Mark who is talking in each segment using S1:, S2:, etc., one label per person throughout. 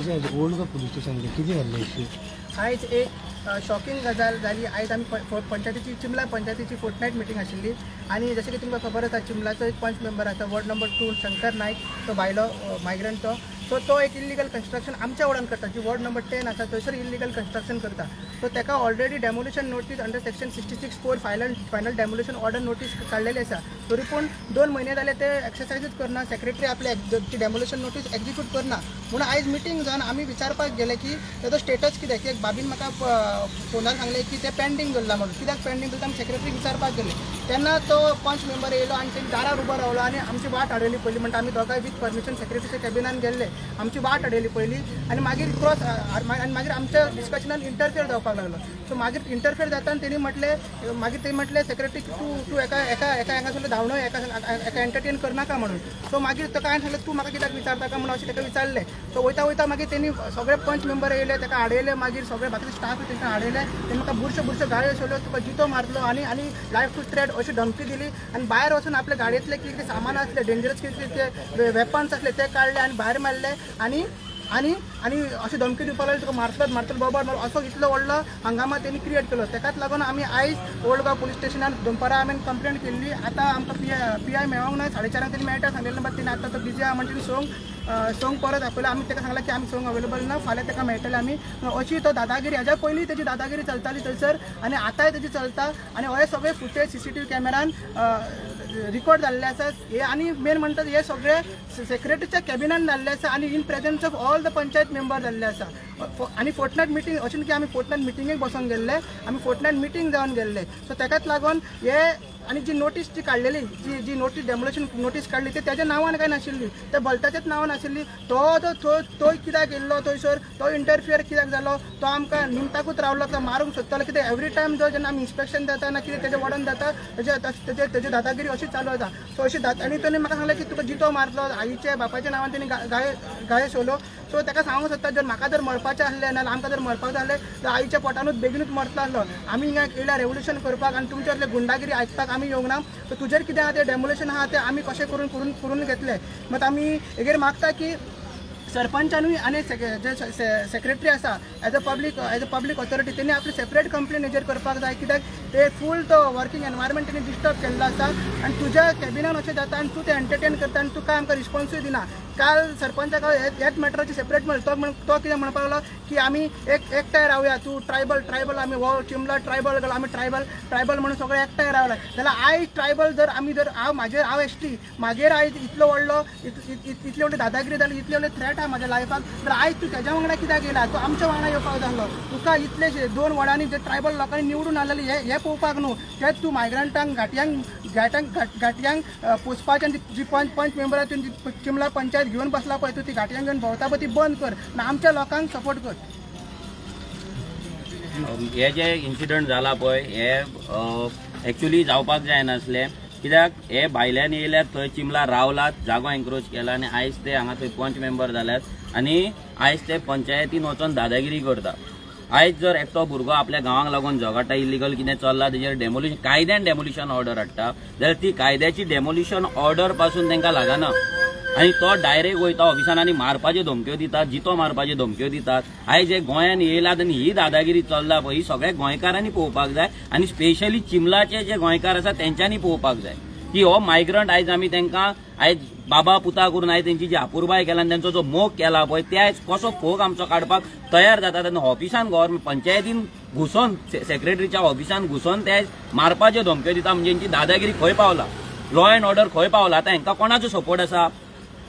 S1: अशें old Goa police station कितें जाल्लें इश्यू?
S2: आयज एक शॉकिंग गजाल जाली. आयज आमी पंचायतीची चिमला पंचायतीची फोर्टनायट मिटींग आशिल्ली आनी जशें की तुमकां खबर आसा चिमलाचो एक पंच मेंबर आसा वॉर्ड नंबर 2 शंकर नायक, तो भायलो मायग्रंट, तो सो तो एक इल्लिगल कन्स्ट्रक्शन आमच्या वॉर्डान करता. जी वॉर्ड नंबर 10 आसा थंयसर इल्लिगल कन्स्ट्रक्शन करता. सो ताका already demolition notice under section 66(4) final demolition order notice काडलेली आसा. तरी पूण 2 म्हयने जाले ते एक्सरसायजूच करना, सेक्रेटरी आपले डेमोलिशन नोटीस एक्जिक्यूट करना. म्हणून आयज मिटींग जावन आमी विचारपाक गेले की ताजो स्टेटस कितें, की एक बाबीन म्हाका फोनार सांगलें की ते पेंडींग दवरलां म्हणून. कित्याक पेंडींग दवरता आमी सेक्रेटरीक विचारपाक गेले तेन्ना तो पंच मेंबर येयलो आनी तेणी दारार उबो रावलो आनी आमची वाट अडयली पयली. म्हणटा आमी दोगांय विथ परमिशन सेक्रेटरीच्या कॅबिनान गेल्ले, आमची वाट अडयली पयली आनी मागीर क्रॉस आनी मागीर आमच्या डिस्कशनान इंटरफियर जावपाक लागलो. सो मागीर इंटरफियर जाता आनी तेणी म्हटलें, मागीर ते म्हटलें सेक्रेटरी तूं तूं एका एका एका हांगासरले धांवणो एका एका एंटरटेन करनाका म्हणून. सो मागीर ताका हांवें सांगलें तूं म्हाका कित्याक विचारता काय म्हणून अशें ताका विचारलें. सो वयता वयता मागीर तेणी सगळे पंच मेंबर येयले, ताका आडयले, मागीर सगळे बाकीचे स्टाफ तांकां आडयले. तेणी म्हाका बुरश्यो बुरश्यो गाळयो सोडल्यो, तुका जितो मारतलो आनी आनी लायफ टू थ्रेट अशी धमकी दिली आनी भायर वचून आपल्या गाडयेंतले कितें कितें सामान आसलें, डेंजरस कितें कितें वेपन्स आसले ते काडले आनी भायर मारले आनी आनी आनी अशी धमकी दिवपाक लागली, तुका मारतलोच मारतलो बाबा असो इतलो व्हडलो हंगामा तेणी क्रिएट केलो. ताकाच लागून आमी आयज ओल्ड गोवा पुलीस स्टेशनान दनपारां आमी कंप्लेंट केल्ली. आतां आमकां पी I मेळोंक ना, 4:30 तेणी मेळटा सांगलेलें, बट तेणी आतां तो बिजी आहा म्हणून तेणी संक परत आपयलो. आमी ताका सांगलें की आमी संक अवेलेबल ना, फाल्यां ताका मेळटलें आमी. अशी तो दादागिरी हाज्या पयलीं तेजी दादागिरी चलताली थंयसर आनी आतांय तेजी चलता आनी हे सगळे फुटेज CCTV कॅमेरान रिकॉर्ड जाल्ले आसा. हे आनी मेन म्हणटा हे सगळे सेक्रेटरीच्या कॅबिनान जाल्ले आसा आनी in presence of all the panchayat member जाल्ले आसा. आनी फोर्टनायट मिटींग अशें न्ही की आमी फोर्टनायट मिटिंगेक बसोन गेल्ले, आमी फोर्टनायट मिटींग जावन गेल्ले. सो ताकाच लागून हे आनी जी नोटीस जी काडलेली, जी जी नोटीस डेमोलिशन नोटीस काडली ते तेज्या नांवान कांय नाशिल्ली, ते भलताच्याच नांवान आशिल्ली. तो तो तो कित्याक येयल्लो थंयसर, तो इंटरफियर कित्याक जालो, तो आमकां निमताकूच रावलो, तो मारूंक सोदतालो. कितें एवरी टायम जो जेन्ना आमी इन्स्पेक्शन जाता ना कितें तेजें वॉर्डन जाता तेजे तेजे दादागिरी अशी चालू जाता. सो अशी आनी तेणी म्हाका सांगलें की तुका जितो मारतलो, आईचे बापाच्या नांवान तेणी गायो सोडलो. सो ताका सांगूंक सोदता जर म्हाका जर मरपाचें आसलें ना आमकां जर मरपाचें आसलें जाल्यार आईच्या पोटानूच बेगीनूच मरतलो आसलो. आमी हिंगा येयल्या रेवोल्युशन करपाक आनी तुमचे असले गुंडागिरी आयकपाक आमी येवंक ना. सो तुजेर कितें आहा तें डेमोलिशन आहा तें आमी कशें करून करून करून घेतलें. मात आमी हेगेर मागता की सरपंचानूय आनी जे सेक्रेटरी आसा as a public authority तेणी आपली सेपरेट कंप्लेन हेजेर करपाक जाय. कित्याक ते फूल तो वर्किंग एनवायरमेंट तेणी डिस्टर्ब केल्लो आसा आनी तुज्या कॅबिनान अशें जाता आनी तूं तें एंटरटेन करता आनी तुका आमकां रिस्पोन्सूय दिना. काल सरपंचाक ह्याच मॅटराची सेपरेट म्हणलो, तो कितें म्हणपाक लागलो की आमी एक एकठांय रावया, तूं ट्रायबल ट्रायबल आमी हो चिमला ट्रायबल गेलो आमी ट्रायबल ट्रायबल म्हणून सगळे एकठांय रावले. जाल्यार आयज ट्रायबल जर आमी जर हांव म्हाजेर हांव एसटी म्हाजेर आयज इतलो व्हडलो इतले व्हडली दादागिरी जाली, इतले व्हडले थ्रेट आहा म्हाज्या लायफाक, तर आयज तूं तेज्या वांगडा कित्याक येयला, तूं आमच्या वांगडा येवपाक जाय आसलो. तुका इतले 2 वॉर्डांनी जे ट्रायबल लोकांनी निवडून आसलेले हे पळोवपाक न्हू, तेच तूं मायग्रंटांक घाटयांक घाट्यांक घाटयांक पोसपाचें आनी जी पंच मेंबरां तुजी चिमला पंचायत घेवन बसला पळय, तूं ती घाटयांक घेवन भोंवता पळय ती बंद कर आनी आमच्या लोकांक सपोर्ट कर.
S3: हे जे इन्सिडंट जाला पळय हे एक्चुअली जावपाक जायनासलें, कित्याक हे भायल्यान येयल्यात थंय चिमला रावलात, जागो एन्क्रोच केला आनी आयज ते हांगा थंय पंच मेंबर जाल्यात आनी आयज ते पंचायतीन वचोन दादागिरी करता. आयज जर एकटो भुरगो आपल्या गांवांक लागून झगडटा, इलिगल कितें चल्लां तेजेर डेमोलिशन कायद्यान डेमोलिशन ऑर्डर हाडटा जाल्यार ती कायद्याची डेमोलिशन ऑर्डर पासून तांकां लागना आनी तो डायरेक्ट वयता ऑफिसान आनी मारपाच्यो धमक्यो दितात, जितो मारपाच्यो धमक्यो दितात. आयज हे गोंयान येयलात आनी ही दादागिरी चल्ला पळय ही सगळ्या गोंयकारांनी पळोवपाक जाय आनी स्पेशली चिमलाचे जे गोंयकार आसा तेंच्यांनी पळोवपाक जाय की हो मायग्रंट आयज आमी तांकां आयज बाबा पुता करून आयज तेंची जी अपुरबाय केला आनी तेंचो जो मोग केला पळय ते आयज कसो फोग आमचो काडपाक तयार जातात आनी ऑफिसान गव्हर्मेंट पंचायतीन घुसोन सेक्रेटरीच्या ऑफिसान घुसोन ते आयज मारपाच्यो धमक्यो दिता. म्हणजे तेंची दादागिरी खंय पावला, लॉ एंड ऑर्डर खंय पावला. आतां हांकां कोणाचो सपोर्ट आसा,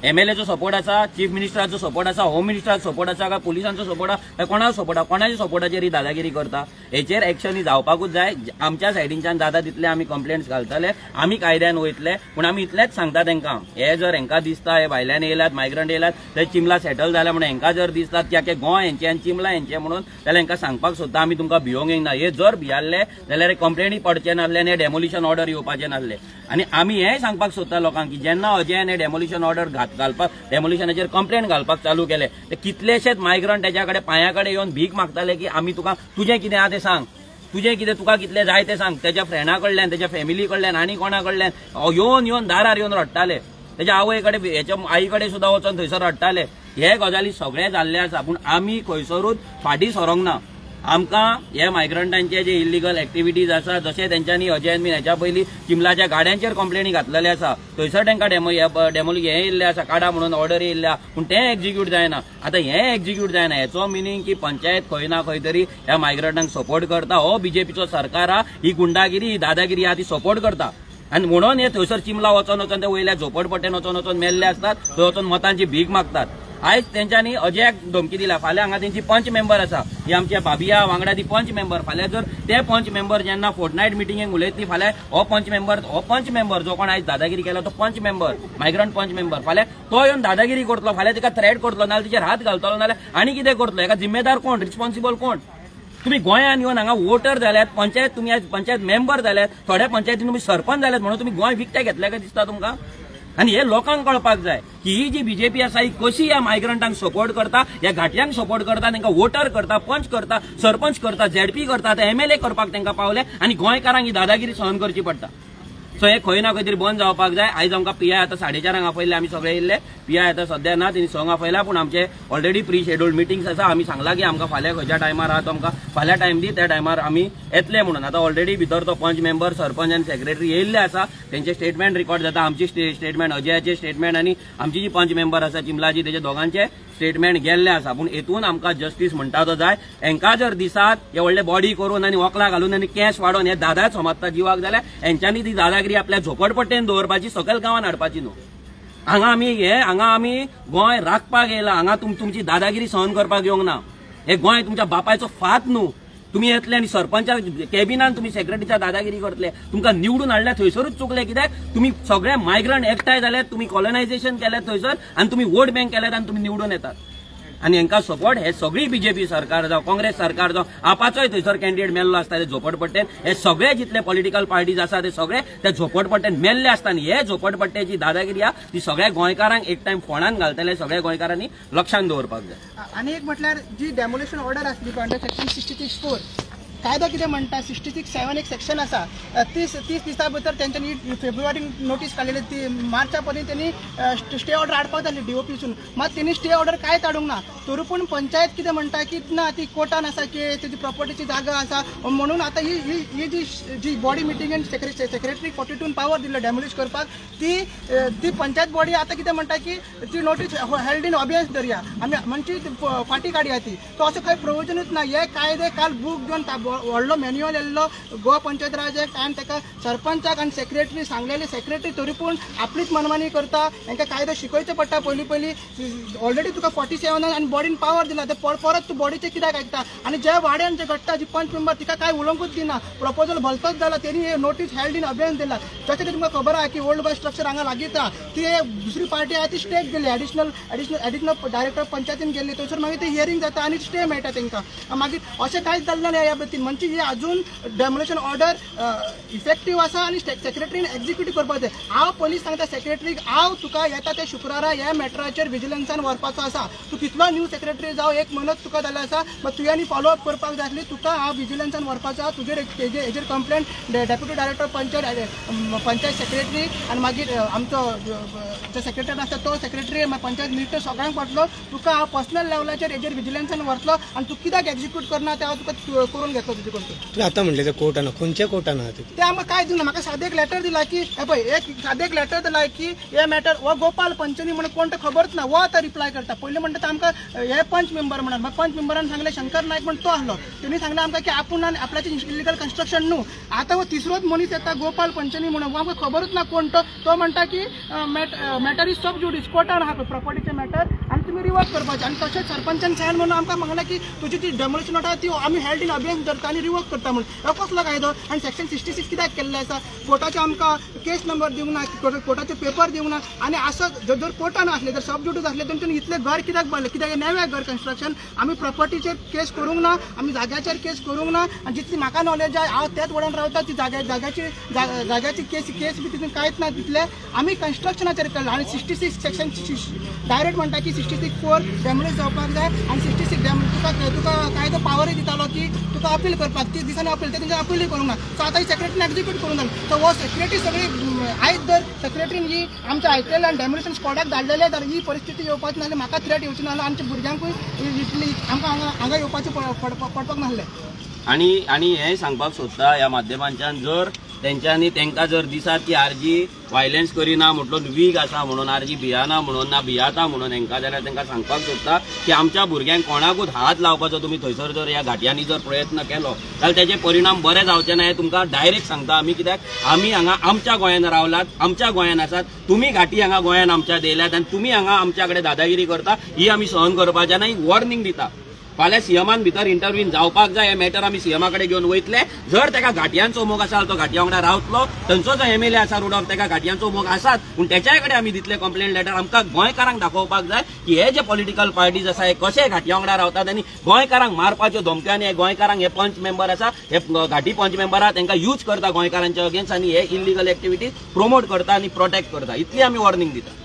S3: एमएलएचो सपोर्ट आसा, चीफ मिनिस्टराचो सपोर्ट आसा, होम मिनिस्टराचो सपोर्ट आसा, काय पुलिसांचो सपोर्ट आसा, काय कोणाचो सपोर्ट आसा, कोणाच्या सपोर्टाचेर ही दादागिरी करता. हेचेर एक्शन ही जावपाकूच जाय. आमच्या सायडीनच्यान जाता तितले आमी कंप्लेंट्स घालतले, आमी कायद्यान वयतले, पूण आमी इतलेंच सांगता तांकां हे जर हेंकां दिसता हे भायल्यान येयल्यात मायग्रंट येयल्यात ते चिमला सेटल जाल्या म्हणून हेंकां जर दिसतात की आख्खे गोंय हेंचें आनी चिमला हेंचें म्हणून जाल्यार हेंकां सांगपाक सोदता आमी तुमकां भियोंक येना. हे जर भियाल्ले जाल्यार कंप्लेनी पडचे नासले आनी डेमोलिशन ऑर्डर येवपाचें नासलें. आनी आमी हेंय सांगपाक सोदता लोकांक की जेन्ना अजयान हे डेमोलिशन ऑर्डर घालपाक डेमोलिशनाचेर कंप्लेन घालपाक चालू केले ते कितलेशेच मायग्रंट तेच्या कडेन पांया कडेन येवन भीक मागताले की आमी तुका तुजें कितें आहा तें सांग, तुजें कितें तुका कितलें जाय तें सांग. तेच्या फ्रेंडा कडल्यान, तेच्या फॅमिली कडल्यान आनी कोणा कडल्यान येवन येवन दारार येवन रडटाले. तेच्या आवय कडेन हेच्या आई कडेन सुद्दां वचोन थंयसर रडटाले. हे गजाली सगळे जाल्ले आसा, पूण आमी खंयसरूच फाटीं सरोंक ना. आमकां हे मायग्रंटांचे जे इलिगल एक्टिविटीज आसा, जशें तेंच्यांनी अजयन बीन हेच्या पयलीं चिमलाच्या गाड्यांचेर कंप्लेनी घातलेले आसा, थंयसर तांकां डेमोली हें येयल्लें आसा, काडा म्हणून ऑर्डर येयल्ल्या, पूण तें एक्झिक्यूट जायना. आतां हें एक्झिक्यूट जायना हेचो मिनींग की पंचायत खंय ना खंय तरी ह्या मायग्रंटांक सपोर्ट करता. हो बीजेपीचो सरकार आहा, ही गुंडागिरी, ही दादागिरी आहा ती सपोर्ट करता. आनी म्हणून हे थंयसर चिमला वचोन वचोन ते वयल्या झोपडपट्टेन वचोन वचोन मेल्ले आसतात, थंय वचोन मतांची भीक मागतात. आयज तेंच्यांनी अजयाक धमकी दिल्या, फाल्यां हांगा तेंची पंच मेंबर आसा, ही आमच्या बाबिया वांगडा ती पंच मेंबर, फाल्यां जर ते पंच मेंबर जेन्ना फोर्टनायट मिटिंगेक उलयतली, फाल्यां हो पंच मेंबर जो कोण आयज दादागिरी केला तो पंच मेंबर, मायग्रंट पंच मेंबर, फाल्यां तो येवन दादागिरी करतलो, फाल्यां तिका थ्रेट करतलो, नाल्यार तिचेर हात घालतलो, नाल्यार आनी कितें करतलो. हेका जिम्मेदार कोण, रिस्पॉन्सिबल कोण? तुम्ही गोंयांत येवन हांगा वोटर जाल्यात, पंचायत तुमी आयज पंचायत मेंबर जाल्यात, थोड्या पंचायतीन तुमी सरपंच जाल्यात, म्हणून तुमी गोंय विकते घेतले काय दिसता तुमकां? आनी हे लोकांक कळपाक जाय की ही जी बीजेपी आसा ही कशी ह्या मायग्रंटांक सपोर्ट करता, ह्या घाटयांक सपोर्ट करता, तांकां वोटर करता, पंच करता, सरपंच करता, झेडपी करता, एमएलए करपाक तांकां पावले आनी गोंयकारांक ही दादागिरी सहन करची पडटा. सो हे खंय ना खंय तरी बंद जावपाक जाय. आयज आमकां पीआय आतां 4:30 आपयल्ले, आमी सगळे येयल्ले. पीआय आतां सद्या ना, तेणी 6 आपयला, पूण आमचे ऑलरेडी प्री शेड्यूल्ड मिटिंग्स आसा. आमी सांगला की आमकां फाल्यां खंयच्या टायमार आहा तो आमकां फाल्यां टायम दी, त्या टायमार आमी येतले म्हणून. आतां ऑलरेडी भितर तो पंच मेंबर, सरपंच आनी सेक्रेटरी येयल्ले आसा, तेंचे स्टेटमेंट रिकॉर्ड जाता, आमची स्टेटमेंट, अजयाचे स्टेटमेंट आनी आमची जी पंच मेंबर आसा चिमलाची तेजे दोगांचे स्टेटमेंट गेल्ले आसा. पूण हेतून आमकां जस्टीस म्हणटा तो जाय. हेंकां जर दिसात हे व्हडले बॉडी करून आनी वकलां घालून आनी केंस वाडोवन हे दादाच समजता जिवाक, जाल्यार हेंच्यांनी ती दादागिरी आपल्या झोपडपट्टेन दवरपाची, सकयल गांवान हाडपाची न्हू. हांगा आमी गोंय राखपाक येयला, हांगा तुमची दादागिरी सहन करपाक येवंक ना. हे गोंय तुमच्या बापायचो फात न्हू. तुमी येतले आनी सरपंचा कॅबिनान तुमी सेक्रेटरीच्या दादागिरी करतले, तुमकां निवडून हाडल्या थंयसरूच चुकले. कित्याक तुमी सगळे मायग्रंट एकठांय जाल्यात, तुमी कॉलनायझेशन केलें थंयसर आनी तुमी वोट बँक केल्यात आनी तुमी निवडून येतात. आनी हेंकां सपोर्ट हे सगळी बीजेपी सरकार जावं, काँग्रेस सरकार जावं, आपाचोय थंयसर कॅन्डिडेट मेल्लो आसता ते झोपडपट्टेन. हे सगळे जितले पॉलिटिकल पार्टीज आसा ते सगळे त्या झोपडपट्टेन मेल्ले आसता. आनी हे झोपडपट्टेची दादागिरी आहा ती सगळ्या गोंयकारांक एक टायम फोंडान घालतले, सगळ्या गोंयकारांनी लक्षांत दवरपाक जाय.
S2: आनी एक म्हटल्यार जी डेमोलिशन ऑर्डर आसली अंडर सेक्शन 66(4), कायदो कितें म्हणटा, 66(7) एक सेक्शन आसा, 30 दिसां भितर तेंच्यांनी फेब्रुवारीन नोटीस काडलेली, ती मार्चा पर्यंत तेणी स्टे ऑर्डर हाडपाक जाली डीओपीसून, मात तेणी स्टे ऑर्डर कांयच हाडूंक ना. तरी पूण पंचायत कितें म्हणटा की ना ती कोर्टान आसा की तेजी प्रॉपर्टीची जागा आसा म्हणून आतां ही ही जी जी बॉडी मिटिंगेन सेक्रेटरी 42 पावर दिल्लो डेमोलिश करपाक, ती ती पंचायत बॉडी आतां कितें म्हणटा की ती नोटीस हेल्ड इन अबियन्स धरया आमी, म्हणजे फाटीं काडया ती. तो असो कांय प्रोविजनूच ना. हे कायदे काल बूक घेवन व्हडलो मॅन्युअल येयल्लो गोवा पंचायत राज एक्ट, आनी ताका सरपंचाक आनी सेक्रेटरी सांगलेली, सेक्रेटरी तरी पूण आपलीच मनमानी करता. हेंकां कायदो शिकोवचो पडटा पयलीं पयलीं. ऑलरेडी तुका 47 आनी बॉडीन पावर दिला, ते परत तूं बॉडीचें कित्याक आयकता? आनी ज्या वाड्यान जे घडटा जी पंच मेंबर तिका कांय उलोवंकूच दिना, प्रपोजल भलतोच जाला, तेणी नोटीस हेल्ड इन अबियन्स दिला. जशें की तुमकां खबर आहा की ओल्ड गोवा स्ट्रक्चर हांगा लागींच आहा, ती दुसरी पार्टी आहा ती स्टेक गेली, एडिशनल एडिशनल डायरेक्टर पंचायतीन गेल्ली, थंयसर मागीर ते हियरींग जाता आनी स्टे मेळटा तांकां. मागीर अशें कांयच जाल्लें ना ह्या बाबतीन. म्हणजे ही अजून डेमोलिशन ऑर्डर इफेक्टीव आसा आनी सेक्रेटरीन एक्झिक्यूट करपाक जाय. हांव पयलीं सांगता सेक्रेटरीक, हांव तुका येता त्या शुक्रारा ह्या मॅटराचेर विजिलन्सान व्हरपाचो आसा. तूं कितलो न्यू सेक्रेटरी जावं, एक म्हयनोच तुका जाल्लो आसा, मात तुवें फॉलो अप करपाक जाय आसली. तुका हांव विजिलन्सान व्हरपाचो आसा, तुजेर हेजेर complaint deputy director panchayat, panchayat secretary आनी मागीर आमचो जो सेक्रेटरी आसता तो सेक्रेटरी, पंचायत मिनिस्टर सगळ्यांक पडलो. तुका हांव पर्सनल लेवलाचेर हेजेर विजिलन्सान व्हरतलो आनी तूं कित्याक एक्झिक्यूट करना तें हांव तुका करून घेतलो तुजे कडसून.
S1: तुवें आतां म्हणलें तें कोर्टान, खंयच्या कोर्टान आहा
S2: तें आमकां कांय दिवना. म्हाका सादें एक लेटर दिला की हे पळय, एक सादें एक लेटर दिला की हे मॅटर हो गोपाल पंचनी म्हणून कोण तो खबरच ना, हो आतां रिप्लाय करता. पयलीं म्हणटा आमकां हे पंच मेंबर म्हणून, मागीर पंच मेंबरान सांगलें शंकर नायक म्हण तो आहलो, तेणी सांगलें आमकां की आपूण आनी आपल्याचें इलिगल कन्स्ट्रक्शन न्हू. आतां हो तिसरोच मनीस येता गोपाल पंचनी म्हणून, हो आमकां खबरूच ना कोण तो. तो म्हणटा की मॅटर is सब ज्युडीस, कोर्टान आहा प्रॉपर्टीचें मॅटर आनी तुमी रिवर्क करपाचें. आनी तशेंच सरपंचान सायन म्हणून आमकां म्हणलें की तुजी ती डेमोलिशन आहा ती आमी हेल्ड इन अबियन्स धरता आनी रिवर्क करता म्हणून. हो कसलो कायदो? आनी सेक्शन 66 कित्याक केल्लें आसा? कोर्टाचे आमकां केस नंबर दिवंक ना, कोर्टाचे पेपर दिवंक ना. आनी असो जर कोर्टान आसले, जर सब ज्युडीस आसले, तेंच्यानी इतलें घर कित्याक बांदलें? कित्याक नवें घर कन्स्ट्रक्शन? आमी प्रॉपर्टीचेर केस करूंक ना, आमी जाग्याचेर केस करूंक ना. आनी जितली म्हाका नॉलेज आहा, हांव त्याच वडान रावता, ती जाग्याची केस बी तितून कांयच ना. तितले आमी कन्स्ट्रक्शनाचेर केल्लो. आनी 66 सेक्शन डायरेक्ट म्हणटा की 66(4) डेमोलिश जावपाक जाय आनी 66 तुका कायदो पावरय दितालो की तुका अपील करपाक, 30 दिसांनी अपील, ते तेंच्या अपीलय करूंक ना. सो आतां ही सेक्रेटरीन एक्झिक्यूट करूंक जाय. सो हो सेक्रेटरी सगळी आयज जर सेक्रेटरीन ही आमच्या आयकलें आनी डेमोलिशन स्कॉडाक धाडलेलें जाल्यार ही परिस्थिती येवपाची नासली, म्हाका थ्रेट येवची नासलो, आमच्या भुरग्यांकूय इतली आमकां हांगा हांगा येवपाचें पडपाक नासलें.
S3: आनी आनी हें सांगपाक सोदता ह्या माध्यमांच्यान, जर तेंच्यांनी तांकां जर दिसात की आरजी वायलन्स करिना म्हणून, वीक आसा म्हणून, आरजी भियाना म्हणून, ना भियाता म्हणून हेंकां, जाल्यार तांकां सांगपाक सोदता की आमच्या भुरग्यांक कोणाकूच हात लावपाचो तुमी थंयसर जर ह्या घाटयांनी जर प्रयत्न केलो जाल्यार तेजे परिणाम बरे जावचे ना, हें तुमकां डायरेक्ट सांगता आमी. कित्याक आमी हांगा आमच्या गोंयान रावलात, आमच्या गोंयान आसात, तुमी घाटी हांगा गोंयान आमच्या दिल्यात आनी तुमी हांगा आमच्या कडेन दादागिरी करता, ही आमी सहन करपाच्या ना. ही वॉर्निंग दिता. फाल्यां सीएमान भितर इंटरव्हीन जावपाक जाय, हे मॅटर आमी सीएमा कडेन घेवन वयतले. जर ताका घाटयांचो मोग आसा तो घाटया वांगडा रावतलो, थंयचो जो एमएलए आसा रुडॉल्फ ताका घाटयांचो मोग आसात, पूण तेच्याय कडेन आमी दितले कंप्लेंट लेटर. आमकां गोंयकारांक दाखोवपाक जाय की हे जे पॉलिटिकल पार्टीज आसा हे कशे घाटया वांगडा रावतात आनी गोंयकारांक मारपाच्यो धमक्यो हे गोंयकारांक हे पंच मेंबर आसा, हे घाटी पंच मेंबर आसा तांकां यूज करता गोंयकारांच्या अगेन्स्ट आनी हे इलिगल एक्टिविटीज प्रमोट करता आनी प्रोटेक्ट करता. इतली आमी वॉर्निंग दिता.